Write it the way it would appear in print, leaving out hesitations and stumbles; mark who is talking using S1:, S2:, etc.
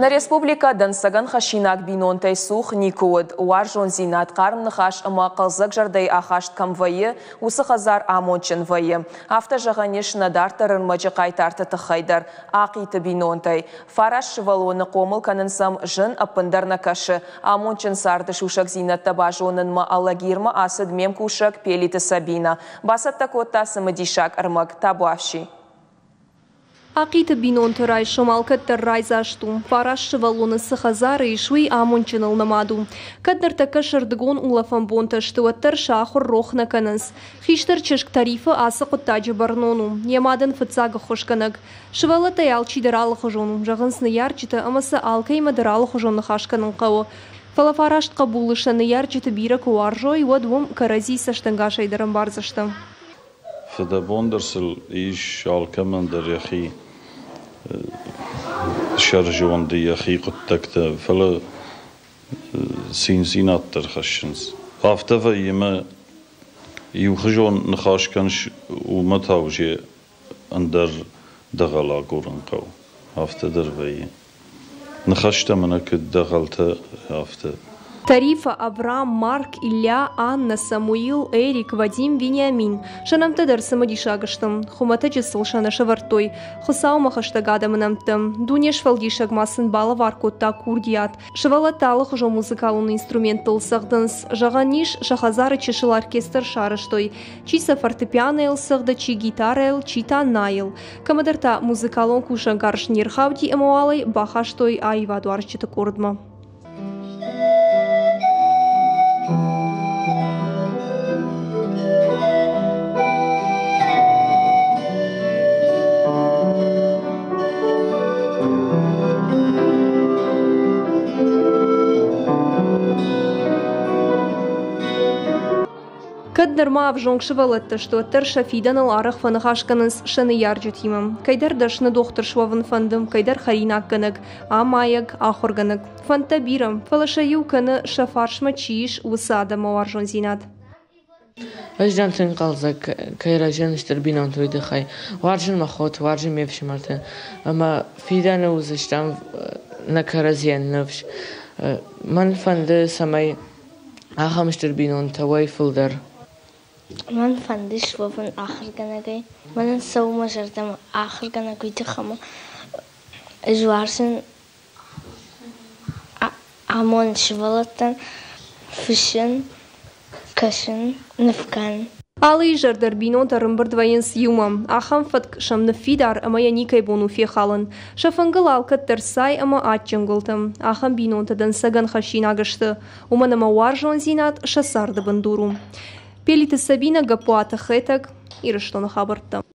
S1: Нӕ республикӕ дӕнцӕгӕн хӕссинаг бинонтӕй цух никуы уыд. Уарзондзинад, хъарм ныхас ӕмӕ хъӕлдзӕг зӕрдӕйы ахаст кӕм вӕййы, уыцы хӕдзар амондджын вӕййы. Афтӕ зӕгъӕн ис нӕ дарддӕры ӕрмӕджы хъайтарты тыххӕй дӕр. Ахъиты бинонтӕй. Фараст сывӕллоны хъомыл кӕнын сӕм зын ӕппындӕр нӕ кӕсы. Амондджын царды сусӕгдзинӕдтӕ базонынмӕ Алагирмӕ ацыд ме мкусӕг Пелиты Сабинӕ. Бацӕттӕ кодта цымыдисаг ӕрмӕг. Табуафси.
S2: Ахъиты бинонты райсом алкӕддӕр райдзаст у. Фараст сывӕллоны цы хӕдзары ис, уый амондджыныл нымад у. Кӕд ныртӕккӕ сӕрдыгон улӕфӕн бонтӕ сты, уӕддӕр сӕ ахуыр рох нӕ кӕнынц. Хистӕр чызг Тарифы ацы хъуыддаджы бӕрнон у, йӕ мадӕн фыццаг ӕххуысгӕнӕг. Сывӕллӕттӕй алчидӕр алыхуызон у, зӕгъынц ныййарджытӕ ӕмӕ сӕ алкӕимӕ дӕр алыхуызон ныхас кӕнын хъӕуы. Фӕлӕ фараст хъӕбулы сӕ ныййарджыты бирӕ куы уарзой, уӕд уым кӕрӕдзи цӕстӕнгасӕй дӕр ӕмбардзысты.
S3: Фыдӕбон дӕр сыл ис алкӕмӕн дӕр йӕхи сӕрзонды, йӕхи хъуыддӕгтӕ, фӕлӕ циндзинад дӕр хӕссынц. Афтӕ вӕййы ӕмӕ иухуызон ныхас кӕныс, уымӕ та уже ӕндӕр дӕгъӕл агурын хъӕуы. Афтӕ дӕр вӕййы. Ныхӕстӕ мӕнӕ куыд дӕгъӕлтӕ, афтӕ.
S2: Тарифа, Авраам, Марк, Илья, Анна, Самуил, Эрик, Вадим, Вениамин. Сӕ нӕмттӕ дӕр цымыдисаг сты. Хуымӕтӕджы сыл сӕ нӕ сӕвӕрдтой. Хуыцаумӕ хӕстӕг адӕмы нӕмттӕ. Дунесфӕлдисӕг ма сын балӕвар кодта курдиат. Сывӕллӕттӕ алыхуызон музыкалон инструменттыл цӕгъдынц. Зӕгъӕн ис, сӕ хӕдзары чысыл оркестр сарӕзтой. Чи сӕ фортепианойыл цӕгъды, чи гитарӕйыл, чи та найыл. Кӕмӕдӕр та музыкалон кусӕнгарз не рхауди ӕмӕ уал ӕй бахастой аивадуарзджыты къордмӕ. Кӕд нырма ӕвзонг сывӕллӕттӕ сты, уӕддӕр сӕ фидӕныл арӕх фӕныхас кӕнынц сӕ ныййарджытимӕ. Кӕйдӕр дӕсны дохтыр суӕвын фӕнды, кӕйдӕр хӕринаггӕнӕг, амайӕг, ахуыргӕнӕг. Фӕндтӕ бирӕ, фӕлӕ сӕ иу кӕны, сӕ фарсмӕ чи ис, уыцы адӕмы уарзондзинад.
S4: Ӕз дӕн тынг хъӕлдзӕг, кӕй рӕзын стыр бинонты уый тыххӕй. Уарзын мӕ хоты, уарзын ме фсымӕрты ӕмӕ фидӕны уыдзыстӕм нӕ кӕрӕдзийӕн ныфс. Мӕн фӕнды, цӕмӕй ахӕм стыр бинонтӕ уой фылдӕр.
S5: Мӕн фӕнды суӕвын ахуыргӕнӕгӕй. Мӕнӕн цӕуы мӕ зӕрдӕмӕ ахуыргӕнӕг уый тыххӕй ӕмӕ ӕз уарзын амонын сывӕллӕттӕн фыссын, кӕсын, ныв кӕнын.
S2: Алы изӕр дӕр бинонтӕ ӕрӕмбырд вӕййынц иумӕ. Ахӕм фӕтк сӕм ныффидар ӕмӕ йӕ никӕй бон у фехалын. Сӕ фынгыл алкӕддӕр цай ӕмӕ адджын гуылтӕ. Ахӕм бинонтӕ дӕнцӕгӕн хӕссинаг сты, уымӕн ӕмӕ уарзондзинад сӕ царды бындур у. Пелиты Сабинӕ, Гаппуаты Хетӕг, Ирыстоны хабӕрттӕ.